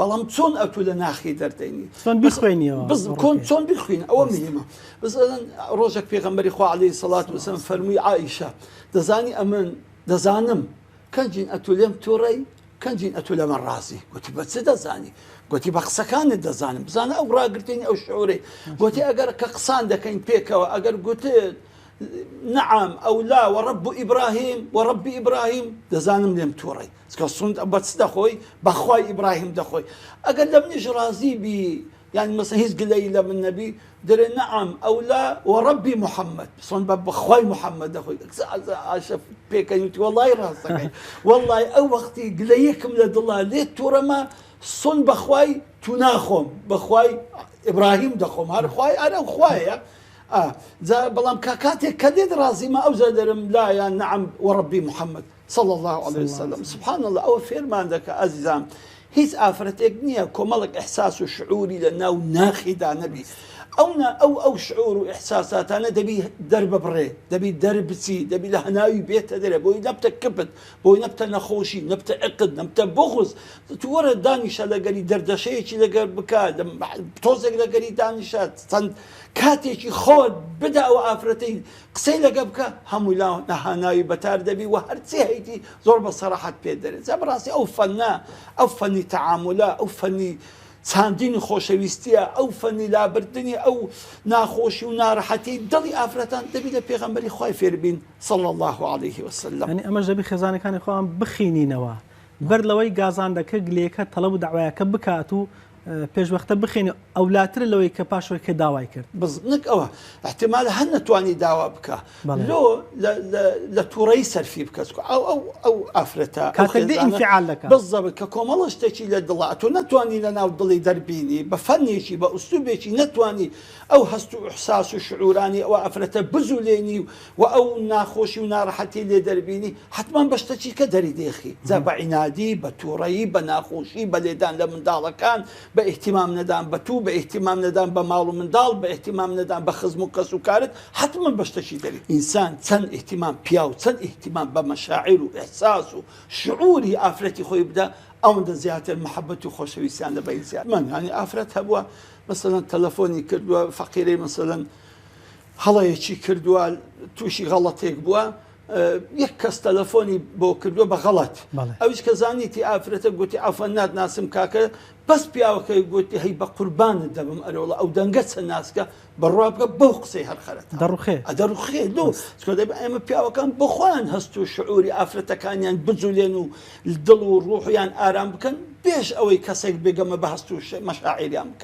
بەڵام چۆن ئەتوو لە ناخی دەردەینی چۆن بیخوێنیەوە بز کۆن چۆن بیخوین ئەوە مهمە بزن ڕۆژێک پێغەمبەری خوا عەلەیهی سەڵات وسلام فەرمووی عائیشە دەزانی ئەمن دەزانم کەنجین ئەتوو لێم تووڕەی کەنجین ئەتوو لە من ڕازی گوتی بە چ دەزانی گوتی بە قسەکانت دەزانم بزانە ئەو ڕاگرتنی ئەو شعورەی گوتی ئەگەر کە قسان دەکەین پێکەوە ئەگەر گوتت نعم ئەو لا وەڕب ئیبراهیم وەڕبی ئیبراهیم دەزانم لێم تووڕەی چکە سوند بە چ دەخۆی بەخوای ئیبراهیم دەخۆی ئەگەر لە منیش ڕازی بی یانی مەسەن هیچ گلەیی لە من نەبی دەرێ نعم ئەو لا وەڕبی محەممەد سوند بە بەخوای محەممەد دەخۆی ئاشە پێکەنی وتی وەڵای ڕاست دەکەی وەڵای ئەو وەختی گلەیەکم لە دڵا لێت تووڕەمە سوند بەخوای تو ناخۆم بەخوای ئیبراهیم دەخۆم هەر خوای ئەرە ئەو خوایە ئا جا بەڵام کا کاتێک کە لێت ڕازیمە ئەو جا دەرم لا یان نعم وەڕبی محەممەد صلی اللە علیە وسلم سبحان اللە ئەوە فێرمان دەکا ئازیزان هیچ ئافرەتێک نییە کۆمەڵێک ئیحساس و شعوری لە ناو ناخیدا نەبی ئەو ئەو ئەو شعور و ئیحساساتانە دەبی دەرببڕێ دەبی دەربچی دەبی لە هەناوی بێتە دەرێ بۆی نەبتە کپت بۆی نەبتە نەخۆشی نەبتە عقد نەبتە بغز وەرە دانیشە لەگەری دەردەشەیەکی لەگەر بکە تۆزێک لەگەری دانیشە چەند کاتێکی خۆت بدە ئەو ئافرەتەی قسەی لەگە بکە هەموو لا نەهاناوی بەتار دەبی و هەرچی هەیتی زۆر بە سەراحەت پێت دەرێ جا بەڕاستی ئەو فەنە ئەو فەنی تەعامولە ئەو فەنی چاندینی خۆشەویستیە ئەو فەنی لابردنی ئەو ناخۆشی و نارەحەتی دڵی ئافرەتان دەبی لە پێغەمبەری خوای فێربین صلی الله علیه وسلم. یانی ئەمەش دەبی خێزانەکانی خۆمان بخینینەوە بەر لەوەی گازاندەکە گلەیەکە تەڵەب و دەعوایەکە بکات و پێشوەختە بخێنی ئەولاترە لەوەی کە پاش ئەوەی کە داوای کرد. بەس نەک ئەوە احتمال هەر نەتوانی داوا بکا لۆ لە توڕەیی سەرفی بکە چکە ئەو ئەو ئەو ئافرەتە ئەو کاتێک دێ خێزانە ئینفعال دەکا. بالضبط کە کۆمەڵە شتێکی لە دڵە ئەتۆ نەتوانی لە ناو دڵی دەربینی بە فەنێکی بە ئوسلوبێکی نەتوانی ئەو هەست و ئیحساس و شعورانی ئەو ئافرەتە بجولێنی و و ئەو ناخۆشی و ناڕەحەتی لێ دەربینی حەتمەن بە شتەکی کە دەری دێخی جا بە عینادی بە توڕەیی بە ناخۆشی بە لێدان لە منداڵەکان بە ئیهتیمام نەدان بە تو بە ئیهتیمام نەدان بە ماڵ و منداڵ بە ئیهتیمام نەدان بە خزم و کەس و کارت حەتمەن بە شتەکی دەری ئینسان چەند ئیهتیمام پیاو چەند ئیهتیمام بە مەشاعیر و ئیحساس و شعوری ئافرەتی خۆی بدا ئەوەندە زیاتر محەبەت و خۆشەویستیان لە بەین زیاد من یانی ئافرەت هەبووە مەسەلەن تەلەفۆنی کردووە فەقیرەی مەسەلەن هەڵەیەکی کردووە تووشی غەڵەتێک بووە یەک کەس تەلەفۆنی بۆ کردووە بە غەڵەت ئەویش کە زانیتی ئافرەتە گوتی عەفوەن ناتناسم کاکە بەس پیاوەکەی گوتی هەی بە قوربانت دەبم ئەرێوەڵا ئەو دەنگە چەند ناسکە بڕوا بکە بەو قسەی هەر خەرەتە دەڕوخێ دەڕوخێ لۆ چونکە دەبێ ئێمە پیاوەکان بۆ خۆیان هەست و شعوری ئافرەتەکانیان بجولێن و دڵ و ڕوحیان ئارام بکەن پێش ئەوەی کەسێک بێگەمە بە هەست و مەشاعیریان بکەن.